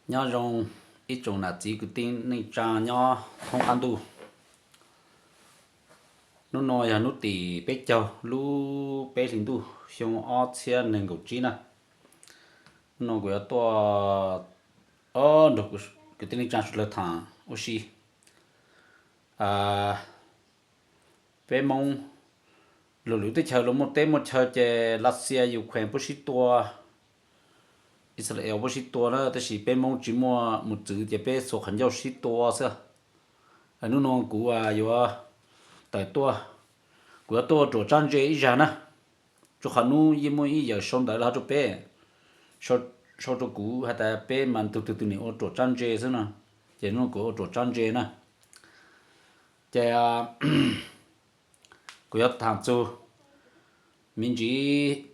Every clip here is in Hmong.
Nyob zoo ib tsoom nam txiv kwv tij neej tsa nyob thoob qab ntuj. Hnub no yog hnub tim peb caug lub peb hlis ntuj xyoo ob txhiab nees nkaum tsib na. Hnub no kuv yuav tuaj nrog kwv tij neej tsa sawv daws tham ua si. Peb Hmoob, luag lwm teb chaws luag muaj teb muaj chaw ces Lav Xias, Ukraine puab sib tua, Israel puab sib tua na, tab sis peb Hmoob tsis muaj mus txwv ces peb xuas qhov ncauj sib tua xwb. Hnub no kuv yuav tawm tuaj, kuv yuav tuaj ruam tsab ntse ib zag na. Rua qhov hnub yeej muaj ib yawm sau ntawv los rau peb, sau rau kuv has tas peb mas tug twg tug nim ua ruam tsab ntse xwb no, ces hnub no kuv ua ruam tsab ntse na. Ces kuv yuav tham txug me ntsis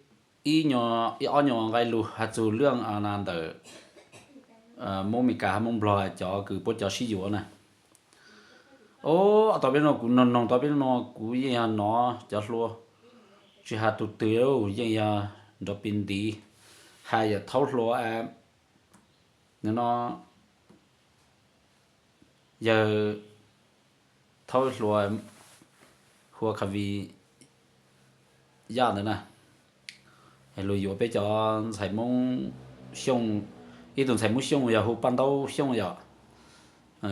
ib nyuag ib ob nyuag nqe lug has txug lub ntawm Hmoob Amelikas hab Hmoob Nplog cov kws puab cov sib yuav na. Tau peb no kuv noog noog tau peb no kuv yeej yog nov cov hluas, tsis has tug twg, yeej yog nrov pis ntiv, has yawm thaub hluas no, yawg thaub hluas Hua Khavis Yaj ntawd na. Luag yuav peb cov ntxhais Hmoob Xyooj, ib tug ntxhais Hmoob Xyooj yog hu Paj Ntaub Xyooj yom,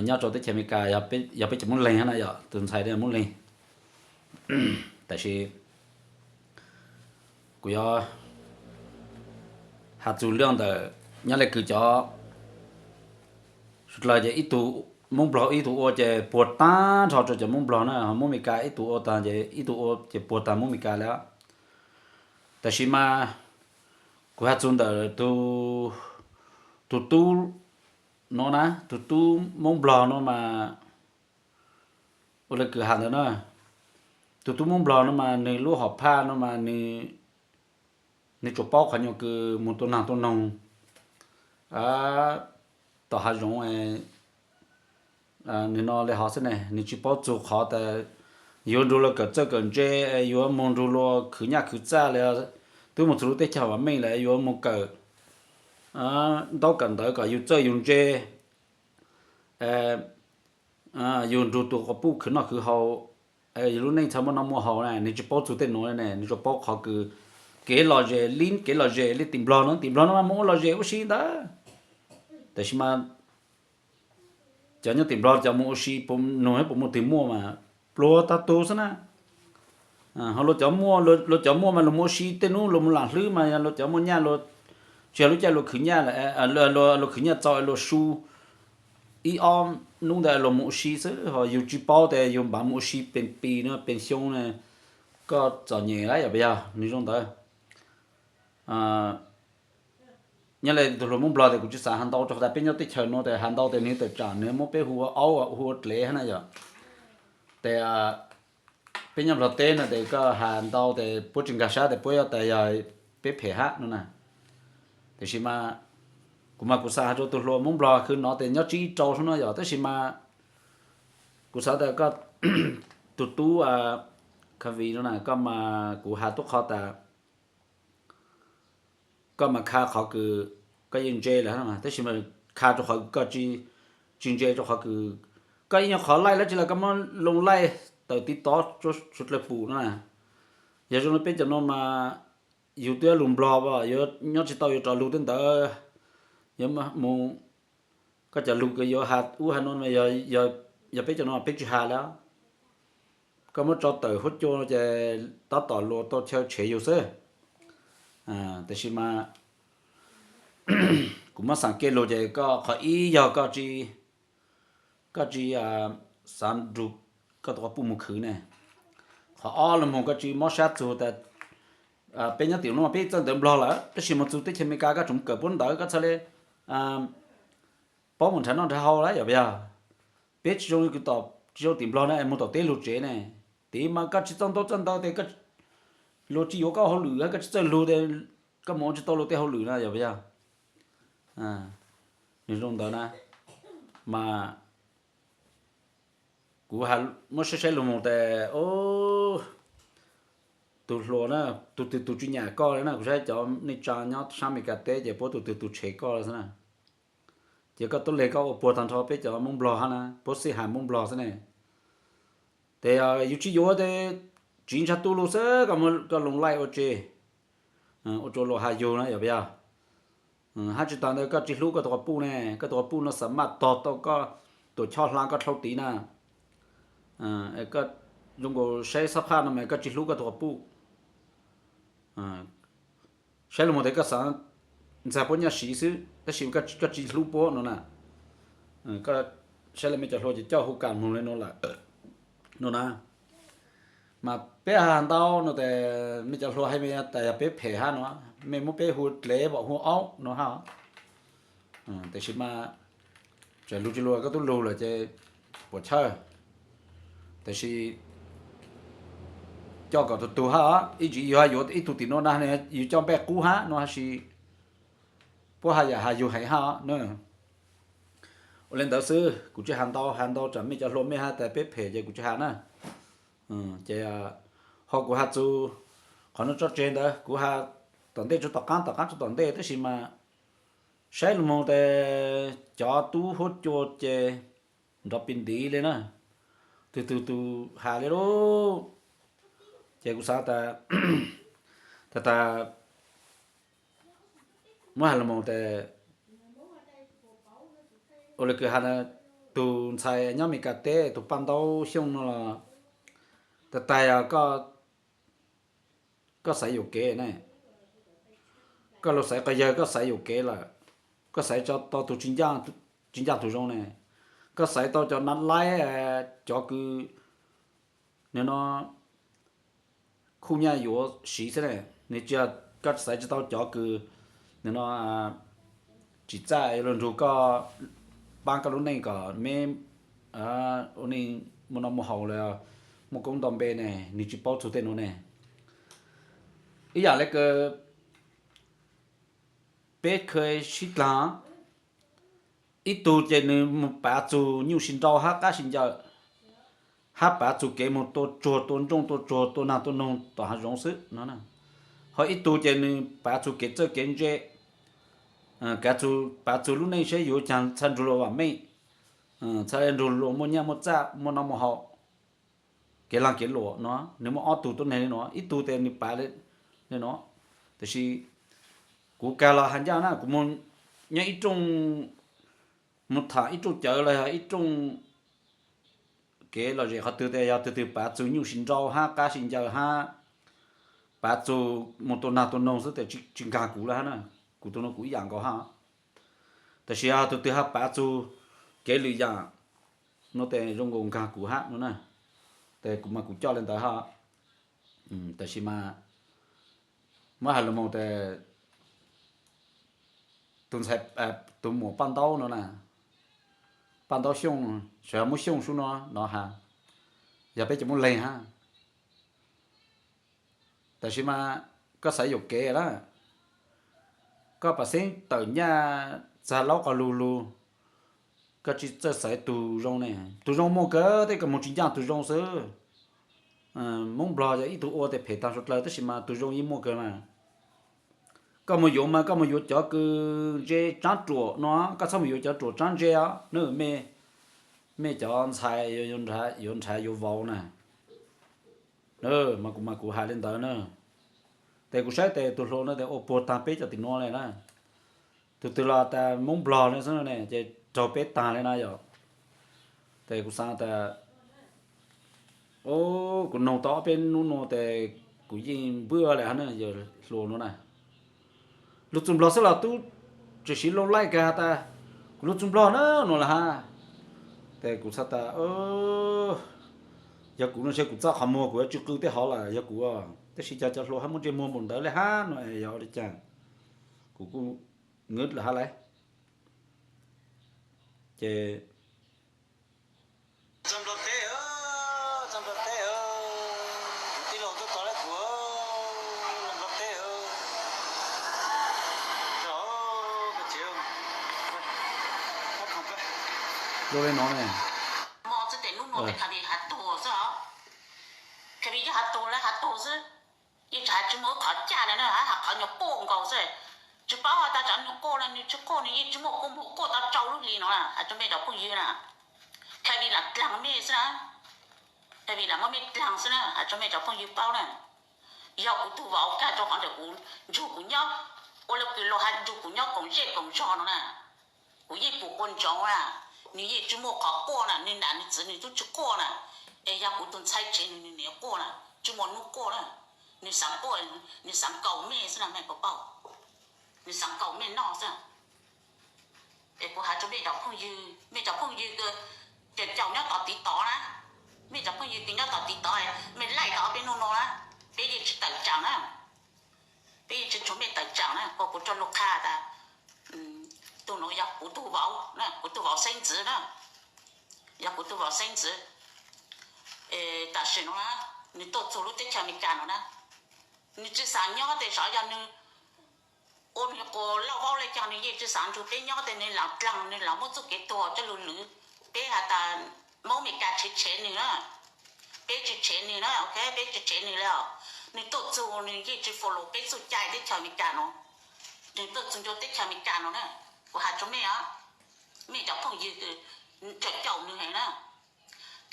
nyob rau teb chaws Amelikas, yog peb cov Hmoob Leeg hab na yom, tus ntxhais Hmoob Leeg. Tab sis kuv yuav has txug lub ntawm nyob le kws cov sawv dlawg ces ib tug Hmoob Nplog ib tug ua ces puag tag nrho rau cov Hmoob Nplog na, ho Hmoob Amelikas ib tug ua tag ces ib tug ua ces puag tag Hmoob Amelikas lawm. Tab sis mas kuv has txug ntawm tus tub no na, tus tub Hmoob Nplog no mas ua le kws has ntawd na, tus tub Hmoob Nplog no mas nwg lub hom phaj no mas nwg tsuas paub qhov nyuag kws moog tua naag tua noog tom hav zoov, nwg no le hov xwb ne, nwg tsis paub txug qhov tas yuav nrug luag kawm txawj kawm ntse, yuav moog nrug luag khwv nyaj khwv txaj le, twb moog txug lub teb chaws vam meej lawm yuav moog kawm ntaub kawm ntawv kom yug txawj yug ntse, yug nrug tus quas puj khwv noj khwv haus, yug lub neej txhaj muaj noj muaj haus na, nwg tsis paub txug tej nuav ne, nwg tsuas paub qhov kws kev lom zem li, kev lom zem li tim Nplog no, tim Nplog no mas moog ua lom zem ua si ntawd. Tab sis mas cov nyob tim Nplog cov moog ua si puas nug puas muaj twg muaj mas pluag tag tug xwb na. Ho luag cov muaj, luag cov muaj mas luag moog ua si tej nub luag moog lam hlwb mas yog luag cov muaj nyaj, tsis yog lub caij luag khwv nyaj, luag khwv nyaj txaus luag su ib ob nub ntawd luag moog ua si xwb, ho yug tsis paub tas yug npav moog ua si pes pis no pes xyoo na, koj txom nyem lawm yog puas yog? Nwg zoo ntawd. Nyob le tug hluas Moob Nplog tes kuv tsis xaav has ntau rua qhov tas peb nyob teb chaws nuav tes has ntau tes nwg tawm tsaam nwg muab peb hu ua aub hu ua dlev hab na yom. Tes peb nyob Nplog teb no tes koj has ntau tes puab tsis nkag sab tes puab yuav tas yog peb phem hab no na. Tab sis mas kuv mas kuv xaav has rua tug hluas Moob Nplog khwv no tes nyob tsib rau sub no yom, tab sis mas kuv xaav tas koj tug tub Khavi no na, koj mas kuv has tuab qhov tas koj mas kha qhov kws koj yeej ntse lawm, tab sis mas kha rua qhov koj tsis ntse rua qhov kws koj ib nyuag qhov laij dlaab tsi los koj muab loo laij tawm tiv tov rua suav dlawg pum no na. Yog zoo le peb cov no mas yug twb lug Nplog, yuav nyob tsis tau yuav rov lug tej ntawd, yuav mus, koj cov lug kws yuav has ub has no mas yog peb cov no peb tsis has lawm. Koj muab tso tawm huab cua ces tab tom luag tau chaw tshev yug xwb. Tab sis mas kuv muab xaam kev lug ces koj qhov ib yog koj tsis xaav nrug koj tus quas puj mus khwv ne. Qhov ob los mus koj tsis mob sab txug tas peb nyob tim nuav peb txawj ntawv Nplog lawm, tab sis mus txug teb chaws Amelikas koj tseem mus kawm puab ntawv, koj txhaj le paub mus nrhav noj nrhav haus lawm yog puas yog? Peb tsis zoo kws tom, tsis zoo tim Nplog na, mus tom teb lug tsev ne. Tes mas koj tsis txawj ntaub txawj ntawv tes luag tsis yuav koj hauj lwm, koj tsis txawj lug tes koj mus ua tsis tau luag tej hauj lwm na yog puas yog? Nwg zoo ntawd na, mas kuv muab saib saib lug mus tes tug hluas na, tug twg tug tsis nyam koj le na, kuv saib cov neej tsa nyob sab Amelikas teb ces puab tug twg tug tshev koj le xwb na. Ces koj tub leg koj ua puag tag nrho peb cov Hmoob Nplog hab na, puab xij has Hmoob Nplog xwb ne. Ces yus tsis yuav ces tsiv ntsha tu lug xwb, koj muab koj loo laij ua tseg, ua tsuas luag has yug na yog puas yog? Hab tsis tas ntawd koj tsis hlub koj tus quas puj ne, koj tus quas puj no xa maj tog tau koj tuam choj hla koj dlhau tid na. Koj zoo nkaus saib xob phaj no mas koj tsis hlub koj tus quas puj. Saib lug moog tes koj xav ntxag puab nyaj siv xwb tab sis koj tsis hlub puab no na. Koj saib le mej cov hluas ces coj hu kam moog le nuav lawm no na. Mas peb has ntau no tes mej cov hluas has tas yog peb phem hab no, mej muab peb hu dlev vom hu aub no hab. Tab sis mas txawm lug tsis lug koj tub lug lawm ces puas chawj. Tab sis coj kom tug tug hab, ib tsam yus yuav ib tug tim nuav na, yus coj npej qub hab no tab sis puab has yam has yug heev hab na. Ua le ntawd xwb, kuv tsis has ntau, has ntau tsam mej cov hluas mej has tas peb phem ces kuv tsis has na. Ces ho kuv has txug qhov nuav tso tseg ntawd, kuv has tom ntej tsuas tom qaab, tom qaab tsuas tom ntej, tab sis mas saib lug moog tes cov tub huab cua ces nrov pis ntiv le na, tug tug tug has le lug. Ces kuv xav tas, tas tas muab has lug moog tes ua le kws has tug ntxhais nyob Amelikas teb tug Paj Ntaub Xyooj no los, tas tas yog koj xaiv yuam kev ne, koj lug xaiv quas yawg koj xaiv yuam kev lawm, koj xaiv tau tug tsis ncaaj tug zoo ne, koj xaiv tau cov nav laib, cov kws nwg no khuj nyaj yuav siv xwb ne, nwg tsis, koj xaiv tsis tau cov kws nwg no tsis txawj yuav lug nrug koj paab koj lub neej kom meb ua neej muaj noj muaj haus los muaj koob nto npe ne, nwg tsis paub txug tej nuav ne. Ib yam le kws peb kheev sib dlaag, ib tug ces nws mus pav txug nyuj si nrau hab qab si ncaws, hab pav txug kev moog tua tsuag tua nrooj tua tsuag tua naag tua noog tom hav zoov xwb no. Ho ib tug ces nws pav txug kev txawj kev ntse, pav txug lub neej saib yuav caag txhaj nrug luag vam meej, txhaj nrug luag muaj nyaj muaj txaj muaj noj muaj haus, kev laag kev luam no. Nws muaj ob tug tuab neeg le nuav, ib tug tes nws pav le nuav. Tab sis kuv kag los has ncaj na, kuv moog nyob ib rooj, moog tham ib rooj cawv los yog ib rooj kev lom zem qhov twg tes yog tug twg pav txug nyuj si nrau hab qab si ncaws hab pav txug moog tua naag tua noog xwb tes tsis nkaag kuv lawm hab na. Kuv tug nuav kuv ib yam nkaus hab. Tab sis yog tug twg hab pav txug kev lwm yam no tes zoo nkaus nkaag kuv hab no na. Tes kuv mas kuv coj le ntawd hab. Tab sis mas muab has lug moog tes tug ntxhais, tug muam Paj Ntaub no na, Paj Ntaub Xyooj, sawv muab Xyooj sub no no has, yog peb cov muaj leeg hab. Tab sis mas koj xaiv yuam kev na, koj pam xeeb tawm nyaj txag laub qog lug lug, koj tsis txawj xaiv tug zoo ne. Tug zoo muaj kawg, tej kws moog tsis ncaaj tug zoo xwb. Moob Nplog yog ib tug ua tes phem taag suav dlawg, tab sis mas tug zoo yeej muaj kawg mas. Koj mus yuav mas koj mus yuav cov kws ntse tsaab ruam no, koj txhob mus yuav cov ruam tsaab ntse os na. Mej cov ntxhais yuav nrhav yuav vauv na. Mas kuv mas kuv has le ntawd na. Tes kuv saib tes tug hluas no tes ua puag taag peb cov tim nuav le na. Tug twg los tas Moob Nplog le xwb ne, ces raug peb taag le na yog. Tes kuv xaav tas, kuv noog tau ob peb nub nuav tes kuv yeej npwb le hab na, yawg hluas nuav na. Lug txug Nplog xwb los tub tseem siv loo laij kag has tas kuv lug txug Nplog na nuav lawm hab. Tes kuv xaav tas, yog kuv no ntshe kuv txaj qhov muag kuv yuav tsis qw tej hov lawm yog kuv, tab sis cov cov hluas hab muaj ntsej muag npaum ntawd le hab no yog ua li cas. Kuv kuj ngwb lawm hab lauj. Ces zoo le no ne. Xwb tes nub nuav tes khaws li hav tug xwb os, khaws li yog hav tug le hav tug xwb, yeej tsis has tsis muaj ib qhov caj le na, hav qhov nyuag quaj nkaus xwb. Tsis paub has tas tsam nws quaj no, nws tsis quaj, nws yeej tsis muaj kua muag quaj tau rau lub hli no na, hais rau mej cov phooj ywg na. Khavi lam dlaag mej xwb na, Khavi lam muab mej dlaag xwb na, hais rau mej cov phooj ywg paub na. Yog kuv tug vauv kag rau qhov ntawm kuv nrug kuv nyob, ua le kws luag has nrug kuv nyob koom zej koom zog no na, kuv yeej pum quas ntsoov na. Nws yeej tsis muaj qhov quaj na, nws nam nws txiv nws tub tsis quaj na. Es yog kuv tug ntxhais tsev nws, nws niaj quaj na, tsis muaj nub quaj na. Nws xaav quaj, nws xaav kaum mej xwb na, mej puas paub? Nws xaav kaum mej noj xwb. Es kuv has rua mej cov phooj ywg, mej cov phooj ywg kws caum nyob tom tiv tov na, mej cov phooj ywg kws nyob tom tiv tov, mej laij tau ob peb nub no na, peb yeej tsis tawm tsaam na, peb yeej tsis tshuav mej tawm tsaam na, kuas kuv rua lug qha tas tug nuav yog kuv tug vauv na, kuv tug vauv xeeb ntxwv na, yog kuv tug vauv xeeb ntxwv. Tam sim nuav na, nws tuaj txug lub teb chaws Amelikas nuav na, nws tsis xaav nyob tes sav yog nws ua nws quas lauj vaub le caag nws yeej tsis xaav nrug peb nyob tes nws lam dlaag, nws lam muab txuj kev tuag coj lug lwv. Peb has tas Moob Amelikas tshev tshev nws na, peb tsis tshev nws na, ok, peb tsis tshev nws le os. Nws tuaj txug nws yeej tsis follow peb txuj cai teb chaws Amelikas nuav, nws tuaj txug nrug teb chaws Amelikas nuav na. Kuv has rua mej os, mej cov phooj ywg caum caum nws heev na.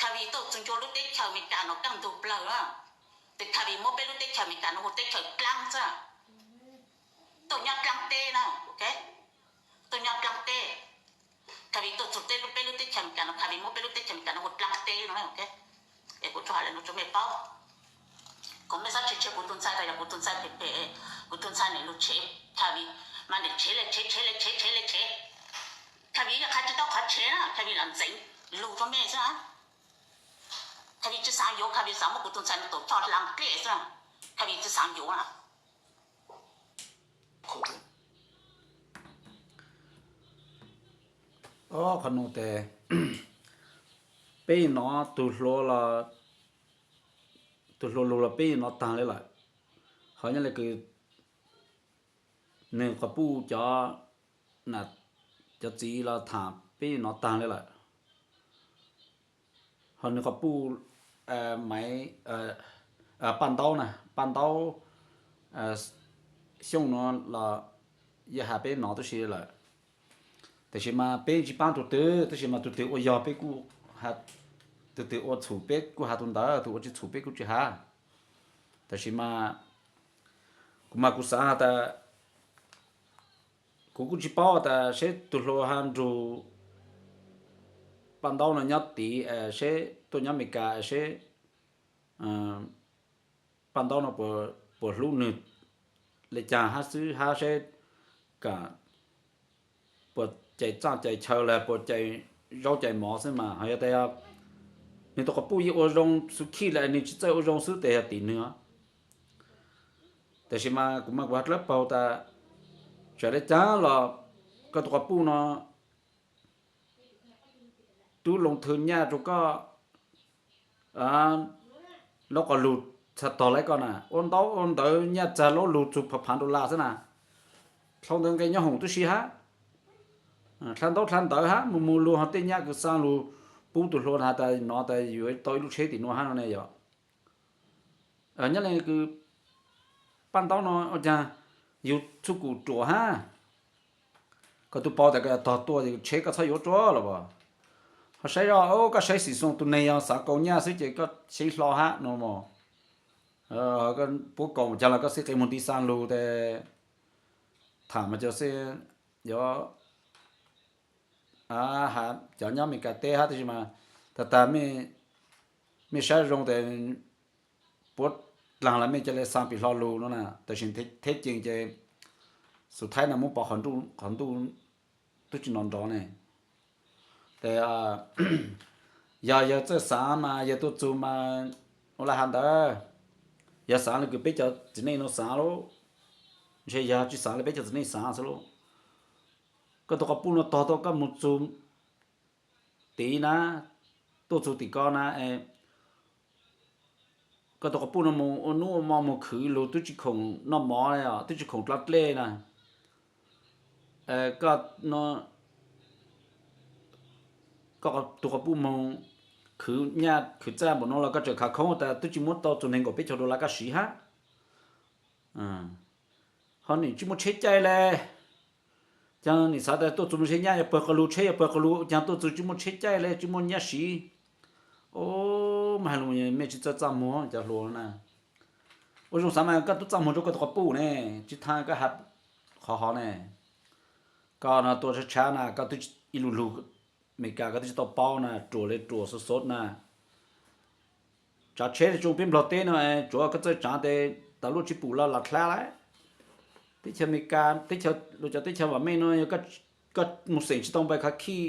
Khavi tuaj txug nrug lub teb chaws Amelikas nuav kaaj ntug plawg na, tes Khavi muab peb lub teb chaws Amelikas nuav hu teb chaws dlaab xwb, tuaj nyob dlaab teb na, ok, tuaj nyob dlaab teb. Khavi tuaj txug teb lub, peb lub teb chaws Amelikas nuav, Khavi muab peb lub teb chaws Amelikas nuav hu dlaab teb no, ok. Es kuv tsuas has le nuav rua mej paub. Kuv mej xav tshev tshev kuv tug ntxhais tas yog kuv tug ntxhais phem phem, kuv tug ntxhais nam lug tshev Khavi, mas nam tshev le tshev, tshev le tshev, tshev le tshev, Khavi yeej qha tsis tau qhov tshev na, Khavi lam ntxeev lug rua mej xwb na. Khavi tsis xaav yuav, Khavi xaav muab kuv tug ntxhais nuav tuam tshoj dlaa dlej xwb na, Khavi tsis xaav yuav na. Ob qhov nuav tes peb nov tug hluas, tug hluas lug los peb nov taag le lawm. Ho nyob le kws nwg quas puj cov, cov txiv los tham peb nov taag le lawm. Ho nwg quas puj Maiv, Paj Ntaub na, Paj Ntaub Xyooj nuav los yeej has peb nov tub si lawm. Tab sis mas peb tsis paab tug twg, tab sis mas tug twg ua yog peb kuj, tug twg ua txhum peb kuj has tug ntawd, tug ua tsis txhum peb kuj tsis has. Tab sis mas kuv mas kuv xaav has tas kuv kuj tsis paub tas seb tug hluas has nrug Paj Ntaub no nyob tid, seb tuaj nyob Amelikas seb Paj Ntaub no puas hlub nwg le caag hab xwb hab seb kam puas cais txaaj cais chaw los puas cais zaub cais mov xwb mas. Ho yog tas nwg tug quas puj yeej ua zoo xwb khij le nwg tsis txawj ua zoo xwb tes yog tim nwg. Tab sis mas kuv mas kuv has dlawb paug tas txawm le caag los koj tug quas puj no tub loo thw nyaj rua koj, laub qos lug txhaj tog laib koj na, ua ntaub ua ntawv nyaj txag laub lug txug phav phav dollar xwb na. Dlhau ntawv nqe nyob hoom tub si hab, dlha ntaub dlha ntawv hab, moog moog lug ho tej nyaj kws xaa lug pub tug hluas has tas nov tas yuav tau ib lub tsheb tim nuav hab no ne yog. Nyob le kws Paj Ntaub no ua caag yug txuj kum ruam hab. Koj tub paub tas koj tog tuaj tsheb koj txhob yuav rua los as. Ho saib zoj, koj saib Xim Xoo tug neeg yog xaav kaus nyaj xwb ces koj seev hlo hab no mog. Puab kaus caag los koj xib qe moog nti xaa lug tes tham mas cov xib, yuav has cov nyob Amelikas teb hab, tab sis mas tag tag mej saib zoo tes puab dlaag los mej ca le xaa pim hlo lug no na, tab sis theb ceeg ces xus thaib no muab pov qhov ntuj tub tsi nov nrov ne. Tes yog yawg txawj xaav mas yawg tuaj txug mas ua le has ntawd, yog xaav le kws peb cov txiv neej no xaav lauj, ntshe yog tsi xaav le peb cov txiv neej xaav xwb lauj. Koj tug quas puj no tog tuaj koj moog txug tid na, tuaj txug tim ko na, koj tug quas puj no moog ua nub ua mo moog khwv lug tub tsi khoom noj mov le, tub tsi khoom dlaa dlej na. Koj tug quas puj moog khwv nyaj khwv txaj npaum no los koj tseem khav khoob tas tub tsi muab tau txug neeg nkaum peb caug dollar koj siv hab. Ho nim tsis muaj tsheb caij le. Ces nim xav tias tuaj txug Maiv Xeeb Nyab yuav pawg qas lug, tsheb yuav pawg qas lug, ces tuaj txug tsis muaj tsheb caij le, tsis muaj nyab siv. Os, mas hais lus mej tsis txawj txaj muag cov hluas na. Ua zoo xav mas koj tub txaj muag rau koj tus quas puj ne, tsis tas koj has qhov hov ne. Koj no tuaj tshab tshab na, koj twb ib lub lug Amelikas koj twb tsis tau paub na, ruam li ruam xov xov na. Tsav tsheb tsis zoo peb Nplog teb no, tsuav koj txawj tsav tes tas luaj tsis pum los lam dlha lawm. Teb chaws Amelikas, teb chaws, luag cov teb chaws vam meej no yog koj mus xeem tsis tau npais khav khij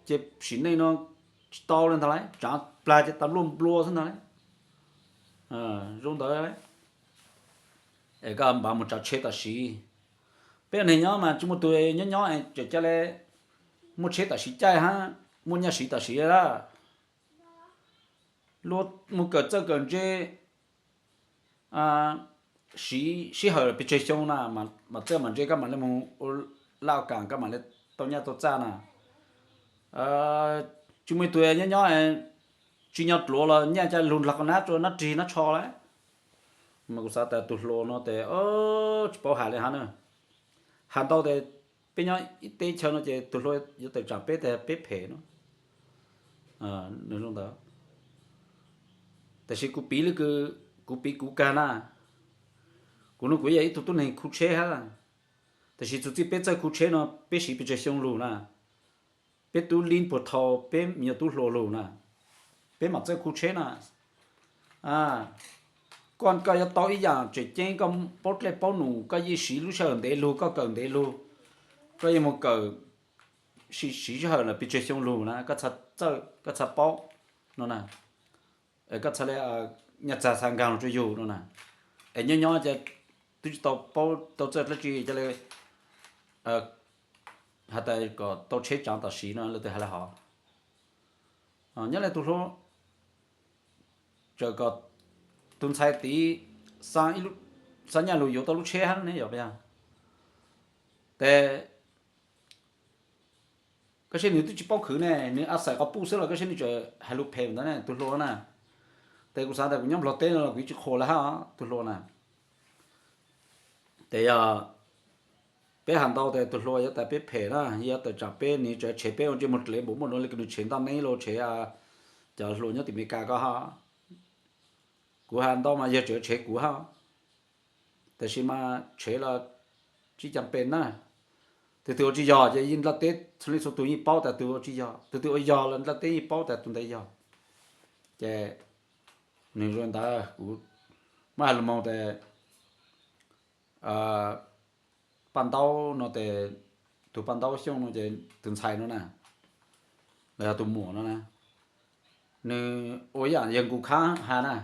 ces sim neej no tsis tau li ntag lauj, tsav plag ces tas luaj nplua xwb ntag lauj. Zoo ntawd es koj npaj mus tsav tsheb tam sim. Peb neeg nyob mas tsis muaj tus nyob nyob tseem cia li muaj tsheb tam sim caij hab muaj nyaj siv tam sim lawm. Luag mus kawm txawj kawm ntse, siv sij hawm pes tsawg xyoo na, mam txawj mam ntse koj mam li mus ua laj ua kam koj mam li tau nyaj tau txaj na. Tsis muaj ib tug nyob nyob tsis nyob dluav los nyaj ca lug nrog qhov nab rua nab rig nab tsho lawm. Mas kuv xav tas tus hluas no tes tsis paub has li hab na. Has ntau tes peb nyob ib teb chaws no ces tus hluas yuav tawm tsam peb tes peb phem no. Nws zoo ntawd. Tab sis kuv piv li, kuv piv kuv kag na. Kuv no kuv yog ib tug tub neeg khu tsheb hab, tab sis txuas txij peb txawj khu tsheb no peb siv pes tsawg xyoo lug na. Peb tub lib puag thaum peb me nyuam tub hluas lug na, peb mam txawj khu tsheb na. Koj, koj yuav tau ib yam tseem ceeb, koj paub dlej paub num, koj yeej siv lub sij hawm ntev lug, koj kawm ntev lug, koj yeej mus kawm, siv sij hawm lawm pes tsawg xyoo lug na, koj txhaj txawj, koj txhaj paub no na. Koj txhaj li nyaj txag xa nkaag lug rua yug no na. Es nyob nyob ces twb tsis tau paub tau txawj dlaab tsi, ca le has tas kom tau tsheb tsaav tam sim no, leej twg has le hov. Nyob le tus hluas, txawm kom tus ntxhais tid xa nyaj lug yuav tau lub tsheb hab ne yog puas yog? Tes koj saib nws twb tsis paub khwv ne, nws a xais quas puj xwb los koj saib nws tseem hais lus phem ntawd ne tus hluas na. Tes kuv xav tas kuv nyob Nplog teb no los kuv yeej tsis qhuas le hab tus hluas na. Tes yog peb has ntau tes tus hluas yuav tas peb phem na, yuav tawm tsam peb, nws tseem tshev peb ua ntsej muag dlev npaum muaj nuav le kws nws tshev Ntaj Neeb los tshev cov hluas nyob tim Meskas ko hab. Kuv has ntau mas yog tseem tshev kuv hab. Tab sis mas tshev los tsis cas pes na. Tus twg ua tsis yog ces yeej nplaj teb txhua leej txhua tug yeej paub tas tus ua tsis yog, tus twg ua yog los nplaj teb yeej paub tas tus ntawd yog. Ces nws zoo ntawd kuv muab has lug moog tes Paj Ntaub no tes, tus Paj Ntaub Xyooj no ces tus ntxhais no na, los yog tus muam no na, nws ua ib yam yog nkus khab has na,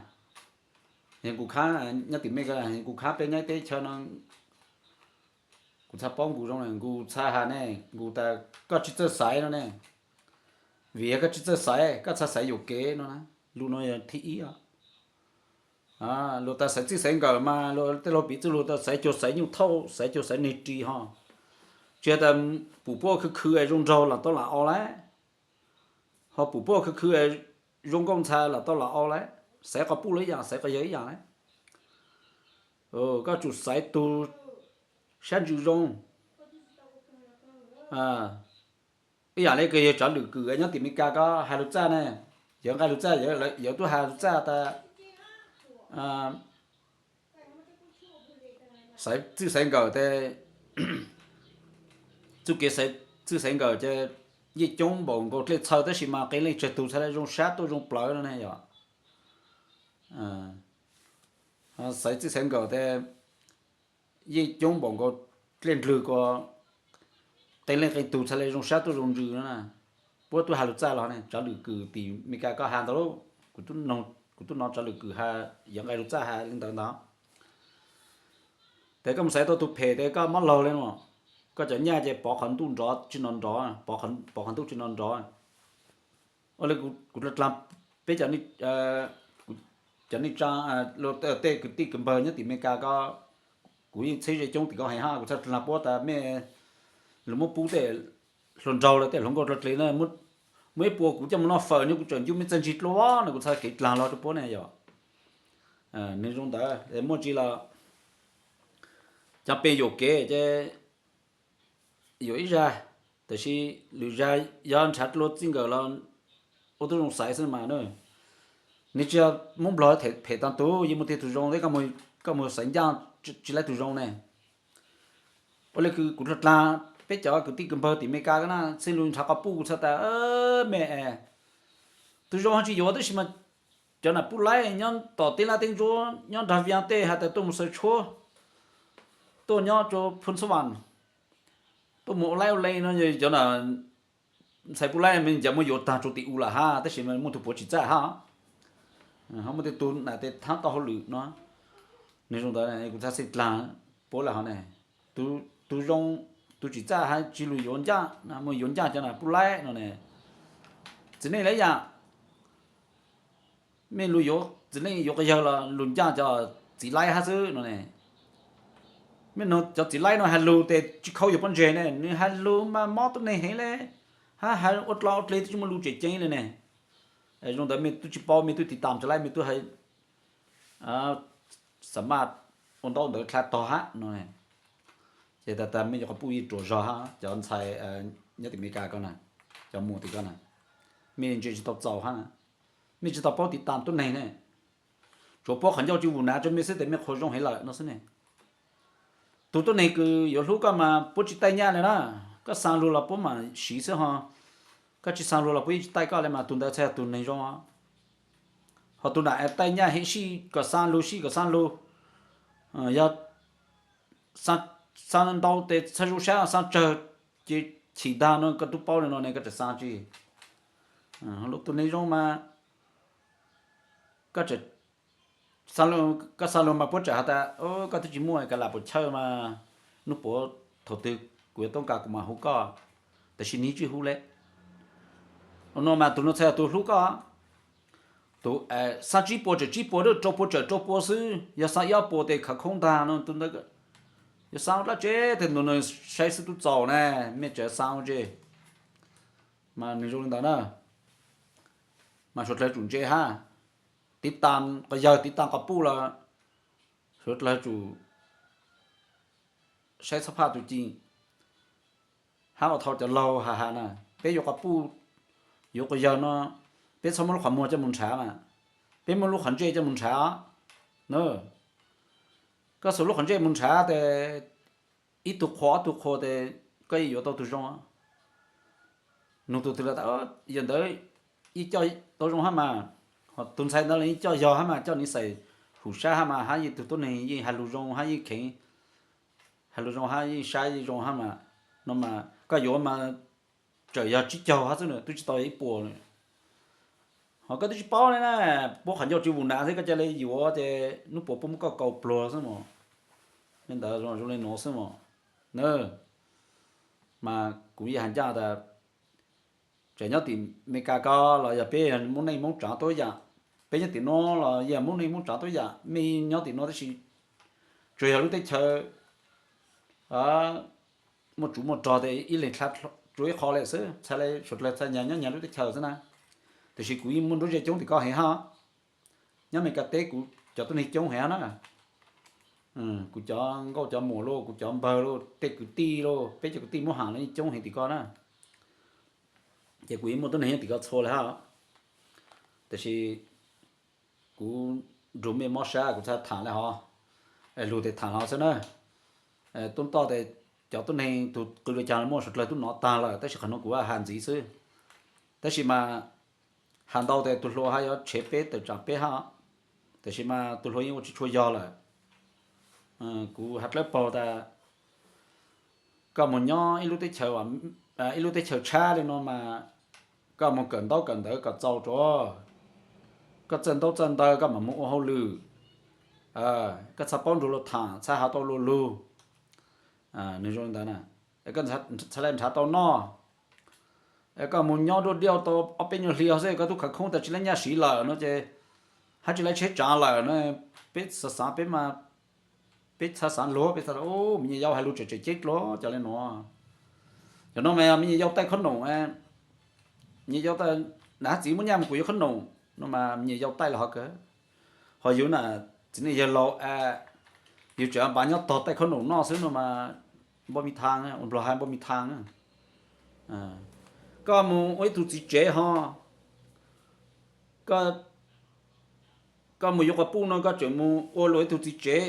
yog nkus khab nyob tim Mes Kas, yog nkus khab peb nyob teb chaws no. Kuv txhaj paub nkus zoo na, nkus txhaj has ne, nkus tas koj tsis txawj xaiv no ne, vim yog koj tsis txawj xaiv, koj txhaj xaiv yuam kev no na. Lus no yog thib ib. Luag tas xaiv txij xaiv nkawm mas luag tej laug piv txwj lug tas xaiv cuag xaiv nyuj thauj, xaiv cuag xaiv neeg ris ho. Tsis tas pum puab khwv khwv zoo nraug lam tau lam au lawm, ho pum puab khwv khwv zoo nkauj ntxhais lam tau lam au lawm, xaiv quas puj los ib yam, xaiv quas yawg ib yam lawm. Koj tsum xaiv tug sab ntsws zoo. Ib yam le kws yawg Tsav Lwm Kws nyob tim Mes Kas ko has lug txaj ne, yawg nqaij lug txaj, yawg tub has lug txaj tas xaiv txij xaiv nkawm tes txuj kev xaiv txij xaiv nkawm ces yeej coob npaum nkaus dlej txhawv tab sis mas qee leej tsawg tug txhaj le zoo sab tuaj zoo plawv no ne yog. Xaiv txij xaiv nkawm tes yeej coob npaum nkaus dlej ndlwg ko, qee leej qee tug txhaj le zoo sab tuaj zoo ntsws no na. Puab tub has lug txaj los ne, Tsav Lwm Kws tim Mes Kas ko has ntawd lauj, kuv tub nov Tsav Lwm Kws has, yawg nqaij lug txaj has le ntawd ntag. Tes koj mus xaiv tau tug phem tes koj mob laug le no, koj cov nyaj ces pov qhov ntuj nrov tsis no nrov, pov qhov ntuj tsis no nrov. Ua le kuv dlaag peb cov neej tsaa, tej kwv tij kwv npawg nyob tim Mes Kas ko, kuv yeej txheb ze coob tim ko heev hab, kuv txhaj dlaag puab tas mej lug muab pub tej hluas nraug los tej hluas nkauj dlog dle na, muab ib puas kuv coj mus noj fawm nyob kuv tseem ncu mej txawg ntsig dlua no kuv txhaj kev dlaag lug rua puab ne yog. Nws zoo ntawd muaj tsi los Cov pes yuam kev ces yuam ib zag, tab sis lwm zag yog nrhav dua txij nkawm los ua tib zoo xaiv xwb mas na. Nws tsis yog Hmoob Nplog phem tag tus, yeej muaj tej tus zoo thiab, koj mus xaiv ncaj tsis laib tus zoo ne. Ua li kuv dlaag dlaag peb cov kwv tij kwv npawg tim Amelikas ko na, txij lug nrhav quas puj kuv txhais tas me es tus zoo ho tsis yuav, tab sis mas cov nam puj laib nyob tom teb laj teb ntsuab nyob nrag viaj tej has tas tuaj mus xaws tshuab, tuaj nyob rua Phu Xab Vam, tuaj mus ua laib ua le no, cov nam ntxhais puj laib me ncav muab yuav taag rua tim u lawm hab, tab sis muaj tug puav tsim txaj hab. Ho muaj tej tug nam tes thaab tau hauj lwm no. Nwg zoo ntawd kuv txhaj xeeb dlaag puab lawm hov ne. Tus zoo, tus tsim txaj hab tsis lug yuav ncaj, mus yuav ncaj cov nam puj laib no ne. Txiv neej laib yaam, mej lug yuav txiv neej yuav quas yawg los lug ncaj cov txiv laib hab xwb no ne. Mej nug cov txiv laib no has lug tes tsis khauv yug pob ntseg ne, nws has lug mas mob tuab neeg heev le, hab has ua dlog ua dlig twb tsis muaj lug tseem ceeb le ne. Zoo ntawd mej tub tsis paub, mej tub tiv tam cov laib, mej tub has xam maj ua ntaub ntawv dlha tog hab no. Ces tas tas mej cov quas puj yeej ruam zog hab, cov ntxhais nyob tim Amelikas ko na, cov muam tim ko na, mej ntse tsis tau txaus hab, mej tsis tau paub tiv tam tuab neeg ne. Tsuav puab qhov ncauj tsis vum nav rua mej xwb tes mej qhuas zoo heev lawm no xwb ne. Tug tuab neeg kws yuav hlub koj mas puab tsis taij nyaj le na. Koj xaa lug los puab mam siv xwb ho, koj tsis xaa lug los puab yeej tsis taij koj le mas tug ntawd txhaj yog tug neeg zoo. Ho tug nam es taij nyaj heev sij kom xaa lug, sij kom xaa lug, yog xaa ntau tes txhaj zoo sab, xaa tsawg ces chim ntag no. Koj tub paub le no ne koj tseem xaa tsi? Lub tug neeg zoo mas koj xaa lug mas puab tseem has tas koj twb tsis muaj kav lam puas chawj mas, nub puav thaum twg kuv yuav toob kas kuv mam hu koj, tab sis nwg tsis hu le. Ua no mas tug no txhaj yog tug hlub koj. Tug xaa tsib puas tseem tsib puas, rau puas tseem rau puas xwb, yog xaa ib ob puas tes khawv khoob ntag no. Tug ntawd yuav xaa ua dlaab tsi? Tes nug nwg saib xwb tub txaus ne, mej tseem xaa ua dlaab tsi? Mas nwg zoo li ntawd na, mas suav dlawg tsum ntse hab, tiv tam quas yawg tiv tam quas puj los suav dlawg tsum saib txhab phaj tug ci hab ua thaus cov laug has has na. Peb yuav quas puj yuav quas yawg no, peb txhob muab lub qhov muag coj mus nrhav mas, peb muab lub qhov ntsej coj mus nrhav na. Koj xuas lub qhov ntsej mus nrhav tes ib tug qhuas ob tug qhuas tes koj yeej yuav tau tug zoo. Nug tug twg los tas yawg ntawd yeej coj tau zoo hab mas, ho tug ntxhais ntawd los yeej coj yog hab mas, coj niv xais hum sab hab mas, hab yeej tug tuab neeg yeej has lug zoo hab yeej kheev, has lug zoo hab yeej sab yeej zoo hab mas, no mas koj yuav mas tseem yog tsib caug hab xwb na, twb tsis tau ib puas. Ho koj twb tsis paub le na, puab qhov ncauj tsis vum nav xwb koj ca le yuav ces nub puav puab muab koj kaus pluag xwb mos. Le ntawd zoo li nuav xwb mos. Na, mas kuv yeej has ncaj tas tseem nyob tim Amelikas ko los yog peb yog Moob neej Moob tsaav tuab yaam, peb nyob tim nuav los yog Moob neej Moob tsaav tuab yaam, mej nyob tim nuav tab sis tsuas yog lub teb chaws muaj tsuv muaj rog tes ib leeg dlha rua ib qho le xwb, txhaj le suav dlawg txhaj nyag nyob nyag lub teb chaws xwb na. Tab sis kuv yeej muaj nruab nreg coob tim ko heev hab. Nyob Amelikas teb kuv cov tuab neeg coob heev hab na. Kuv cov nkauj cov muam lauj, kuv cov npawg lauj, tej kwv tij lauj, peb cov kwv tij Moob Ham los yeej coob heev tim ko na. Ces kuv yeej muaj tuab neeg nyob tim ko txhua le hab. Tab sis kuv nrug mej mob sab kuv txhaj thaam le hov, lug tes thaam hov xwb na. Tub toj tes cov tuab neeg tug qw le caag muaj suav dlawg tub nov taag lawm, tab sis qhov nuav kuv has ntxiv xwb. Tab sis mas has ntau tes tug hluas hab yuav tshev peb tawm tsaam peb hab, tab sis mas tug hluas yeej ua tsis tshua yog lawm. Kuv has dlawb paug tas koj mus nyob ib lub teb chaws, ib lub teb chaws tshab le nuav mas koj mus kawm ntaub kawm ntawv kom txaus rua, koj txawj ntaub txawj ntawv koj mam mus ua hauj lwm, koj txhaj paub nrug luag thaam, txhaj has tau luag lug. Nwg zoo li ntawd na, koj txhaj le nrhav tau noj. Koj mus nyob duaj diaj tau ob peb nyuag hli xwb koj tub khawv khoob tas tsis le nyaj siv lawm no ces, hab tsis le tsheb tsaav lawm no, peb xav xav peb mas, peb txhaj xav luag, peb xav, me nyuam yaus has lug tseem tseem ceeb dlua cov le nuav. Cov nuav mas me nyuam yaus taij khob noom, me nyuam yaus tas, nam hab txiv muab nyaj mus kuas yuav khob noom no mas me nyuam yaus taij los hov kawg. Ho yug na, txiv neej yawg laug, Yus tseem npav nyob tog taij khaub ncaws noj xwb no mas, npoj mi tha, ua Nplog hais npoj mi tha. Koj mus ua ib tug txiv tsev ho, koj mus yuav quas puj no koj tseem mus ua luag ib tug txiv tsev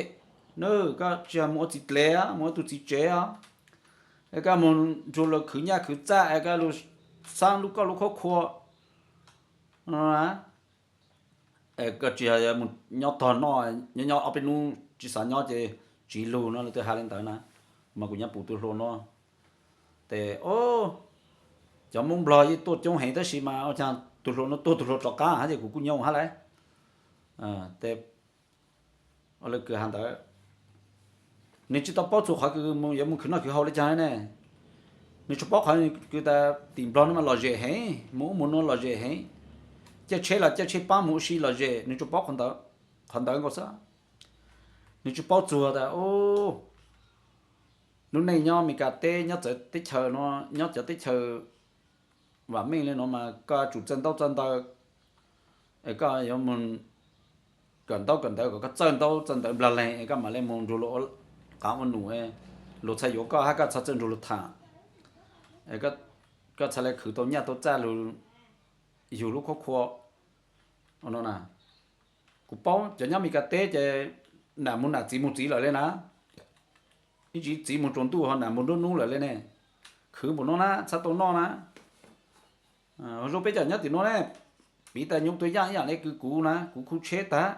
na, koj tsis yog mus ua txiv dlev, mus ua ib tug txiv tsev os. Es koj mus nrug luag khwv nyaj khwv txaj es koj lug xaab lub koj lub khuab khua no na. Koj tsis yog mus nyob tog noj, nyob nyob ob peb hnub tsis xav nyob ces tsiv lug no, luag twb hais li ntawd na. Mas kuv nyob pum tus hluas no ces, o, cov Hmoob Nplog yeej tuaj coob heev tab sis mas ua caag tus hluas no tuag tus hluas rov qab hab ces kuv kuj nyoo hab lauj. Tes ua le kws has ntawd, nws tsis tau paub txug qhov kws yuav mus khwv noj khwv haus le caag ne. Nws tsuas paub qhov kws tas tim Nplog no mas lom zem heev, mus ub mus no lom zem heev, caij tsheb los caij tsheb paab mus ua si lom zem, nws tsuas paub qhov ntawd nkaus xwb. Nws tsis paub txug tas lub neej nyob Amelikas teb, nyob txawv teb chaws no, nyob cov teb chaws vam meej li no mas koj tsum txawj ntaub txawj ntawv, es koj yuav mus kawm ntaub kawm ntawv kom koj txawj ntaub txawj ntawv nplag leeg es koj mam le mus nrug luag ua qaav ua num, luag txhaj yuav koj hab koj txhaj txawj nrug luag tham, koj txhaj le khwv tau nyaj tau txaj lug yug lub khuab khua no na. Kuv paub cov nyob Amelikas teb ces nam mus nam txiv mus txiv lawm le na, ib tsiv txiv mus tsaus ntuj ho nam mus nruab nub lawm le ne. Khwv npaum no na txhaj tau noj na. Zoo peb cov nyob tim no ne, piv tas nyuj tuag yaaj ib yaam le kws kuv na, kuv khu tsheb tag,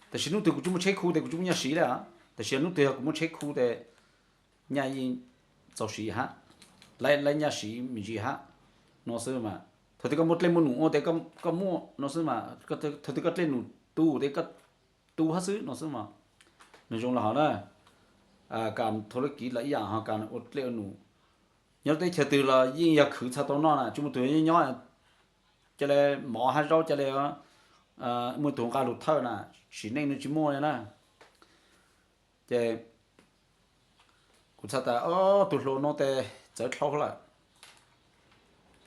tab sis hnub twg kuv tsis muaj tsheb khu tes kuv tsis muaj nyaj siv le. Tab sis hnub twg yog kuv muaj tsheb khu tes nyaj yeej txaus siv hab, laib nyaj siv me ntsis hab no xwb mas. Thaum twg koj muaj dlej muaj num ua tes koj muaj no xwb mas, thaum twg koj dlej num tu tes koj tu hab xwb no xwb mas. Nws zoo le hov na, kam thau lub kiv los ib yaam ho kam ua dlej ua num. Nyob teb chaws twg los yeej yog khwv txhaj tau noj na, tsis muaj tug nyob nyob ca le mov hab zaub ca le muaj tug nqaj lug thawj na, sim neej nws tsis muaj li na. Ces kuv txhaj tas, o, tus hluas no tes txawv dlhau lawm.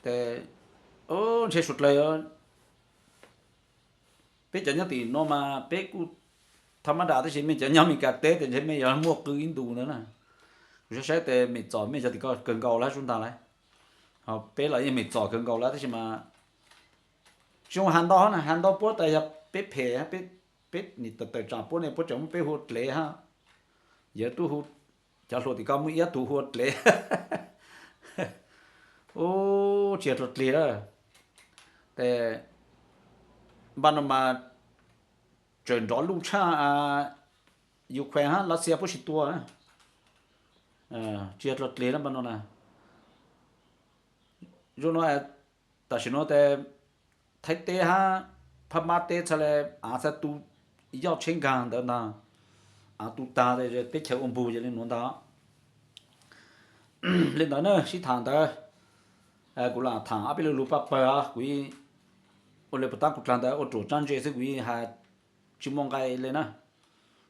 Tes ntshe suav dlawg, peb cov nyob tim no mas peb kuj thab mab dam tab sis mej cov nyob Amelikas teb tes ntshe mej yuav muaj qw ib ntus ntawd na. Kuv saib saib tes mem txom mej cov tim ko kawg nkaus lawm sub ntag lauj. Ho peb los yeej mem txom kawg nkaus lawm tab sis mas tsis zoo has ntau na, has ntau puab tas yog peb phem, peb nim tawm tawm tsaam puab ne puab tseem muab peb hu ua dlev hab. Yog tub hu, cov hluas tim ko muaj ib tug hu ua dlev. Ub, tsis yog dlaag dlig lawm. Tes npaj no mas tseem nrov luj tshaj Ukraine hab Lav Xias puab tsis tua na. Tsis yog dlaag dlig lawm npaj no na. Zoo no, tam sim no tes Thaib teb hab Phab Mab teb txhaj le, av txhaj tu yoj tsheb nkaag ntawd ntag, av tu taag teb chaws ua npug yog le nuav ntag. Li ntawd na, sib tham ntawd, kuv lam tham ob peb lu lug paj pawg os, kuv ua le puas tab kuv dlaag ntawd ua ruam tsab ntse xwb kuv yeej has tsis muaj nqai le na.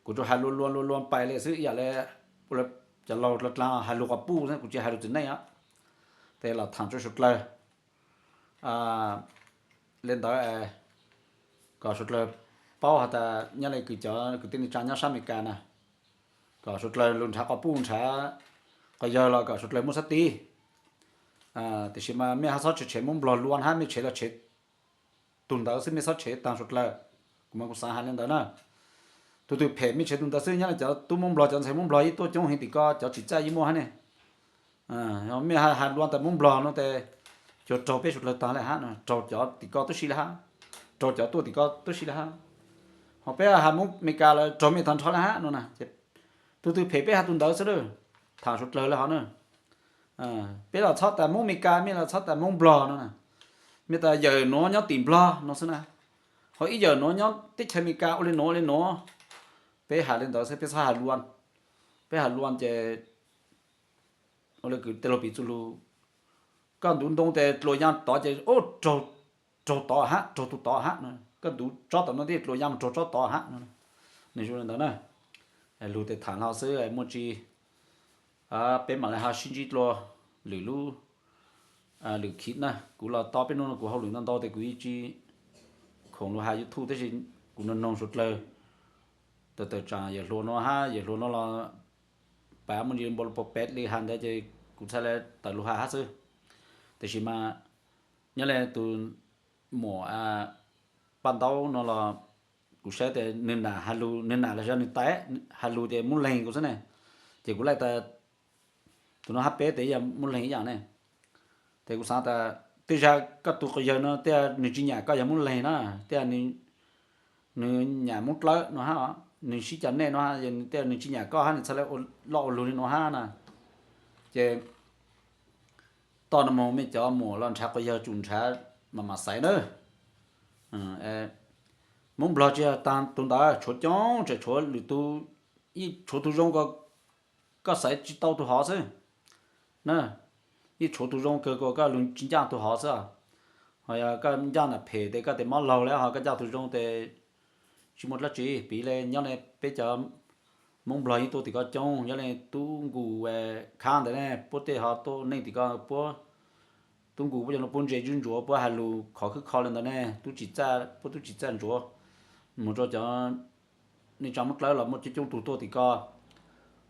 Kuv tsuas has lua lua lua lua pais le xwb ib yam le cov laug dlaag dlaag has lug quas puj xwb, kuv tsis has lug txiv neej os. Tes lam tham rua suav dlawg le ntawd, kom suav dlawg paub has tas nyob le kws cov kwv tij neej tsaa nyob sab Amelikas na, kom suav dlawg lug nrhav quas puj nrhav quas yawg los kom suav dlawg muaj sab tiv. Tiam sis mas mej ho xob tshev tshev Moob Nplog luaj hab, mej tshev los tshev tug ntawd xwb, mej xob tshev taag suav dlawg. Kuv mas kuv xaav has le ntawd na. Tug twg phem mej tshev tug ntawd xwb, nyob le cov tub Moob Nplog cov ntxhais Moob Nplog yeej tuaj coob heev tim ko, cov tsim txaj yeej muaj hab ne. Mej has luaj tas Moob Nplog no tes cuag raug peb suav dlawg taag le hab, raug cov tim ko tub si le hab, raug cov tuaj tim ko tub si le hab. Ho peb has Moob Amelikas los raug mej taag nrho le hab no na. Tug twg phem peb has tug ntawd xwb lawm, tham suav dlawg le hov na. Peb los txhob tas Moob Amelikas, mej los txhob tas Moob Nplog no na. Mej tas yawm nuav nyob tim Nplog no xwb na, ho ib yawm nuav nyob teb chaws Amelikas ua le nuav ua le nuav. Peb has le ntawd xwb, peb txhob has luaj. Peb has luaj ces ua le kws tej laug piv txuj lug, koj ntuv ntoo tes dluas yaa tod ces raug tod hab, raug tug tod hab. Koj ntuv tsob tom no tes dluas yaa mus raug tsob tod hab. Nws zoo le ntawd na. Lug tes tham le hov xwb, muaj tsi peb mam le ho sib ntsib dlua lwm lub, lwm khib na. Kuv los tau peb nub no kuv hauj lwm ntau ntau tes kuv yeej tsis khoom lug has YouTube tab sis kuv noog noog suav dlawg tawm tawm tsaam yawm hluas no hab, yawm hluas no los pav muaj ntsis npaum li puas pem li has ntawd ces kuv txhaj le tawm lug has hab xwb. Tiam sis mas nyob li tus muam Paj Ntaub no los kuv saib tias nwg nam has lug, nwg nam los yog nwg tais has lug tias Moob Leeg kuv xwb ne, ces kuv laij tas tus no hab peb tes yog Moob Leeg ib yaam ne. Tes kuv xaav tas tej zag koj tug quas yawg no tej nwg tsi nyam koj yog Moob Leeg na, tej nwg nyam Moob Dlawb no hab, nwg sib cov nej no hab, tej nwg tsi nyam koj hab nwg txhaj le loj ua lug li no hab na. Ces toj no moog mej cov muam los nrhav quas yawg tsum nrhav mas mam xaiv na. Moob Nplog tsi yog taag tug ntawd, tshuav coob, tseem tshuav lwm tug, yeej tshuav tug zoo ko koj xaiv tsi tau tug hov xwb na. Yeej tshuav tug zoo kawg ko koj lug tsi ncaaj tug hov xwb. Ho yog koj ncaaj nam phem tes koj tes mob laug le, ho koj ncaaj tug zoo tes tsi muaj dlaab tsi. Piv le nyob le peb cov Moob Nplog yeej tuaj tim ko coob, nyob le tub nkus khab ntawd ne, puab tej ho tuaj neej tim ko puab, tub nkus puab cov nuav puab ntse zuj ntsuav, puab has lug khov khwb kho le ntawd ne, tub tsim txaj, puab tub tsim txaj ntsuav. Moog rua cov neej tsaa Moob Dlawb los muaj coob coob tug tuaj tim ko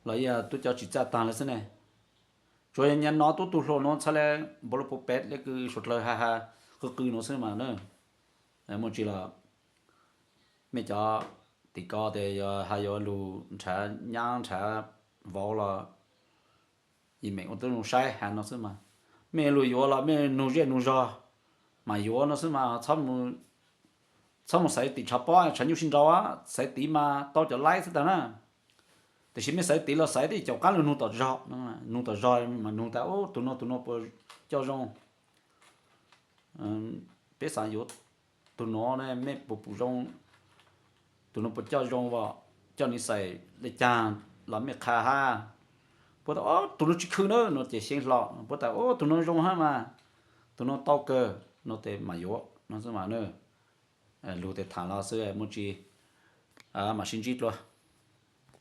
los yog tub cov tsim txaj taag le xwb ne. Tsuas yog nyam no tub tug hluas nuav txhaj le npaum le puas pem le kws suav dlawg has has qw qw nuav xwb mas na. Muaj tsi los mej cov tim ko tes yog has yuav lug nrhav nyab nrhav vauv los yim meem ua tub zoo saib has no xwb mas. Mej lug yuav los mej nug zej nug zog mas yuav no xwb mas, txhob mus xaiv tim tshav pob tshav nyuj sib nraus, xaiv tid mas tau cov laib xwb tag na. Tiam sis mej xaiv tid los xaiv tej caum qaab lug nug tom zog, nug tom zog mas nug tas ub tug nuav tug nuav puas coj zoo, peb xaav yuav tug nuav ne, mej puas pum zoo, tug nuav puas coj zoo, coj nws xaiv le caag los mej qha hab. Puab tas ub tug nuav tsi khwb na no ces xyeeb hlo, puab tas ub tug nuav zoo hab mas, tug nuav tau kawg no tes mas yuav no xwb mas na. Lug tes thaam los xwb muaj tsi mam sib ntsib dlua.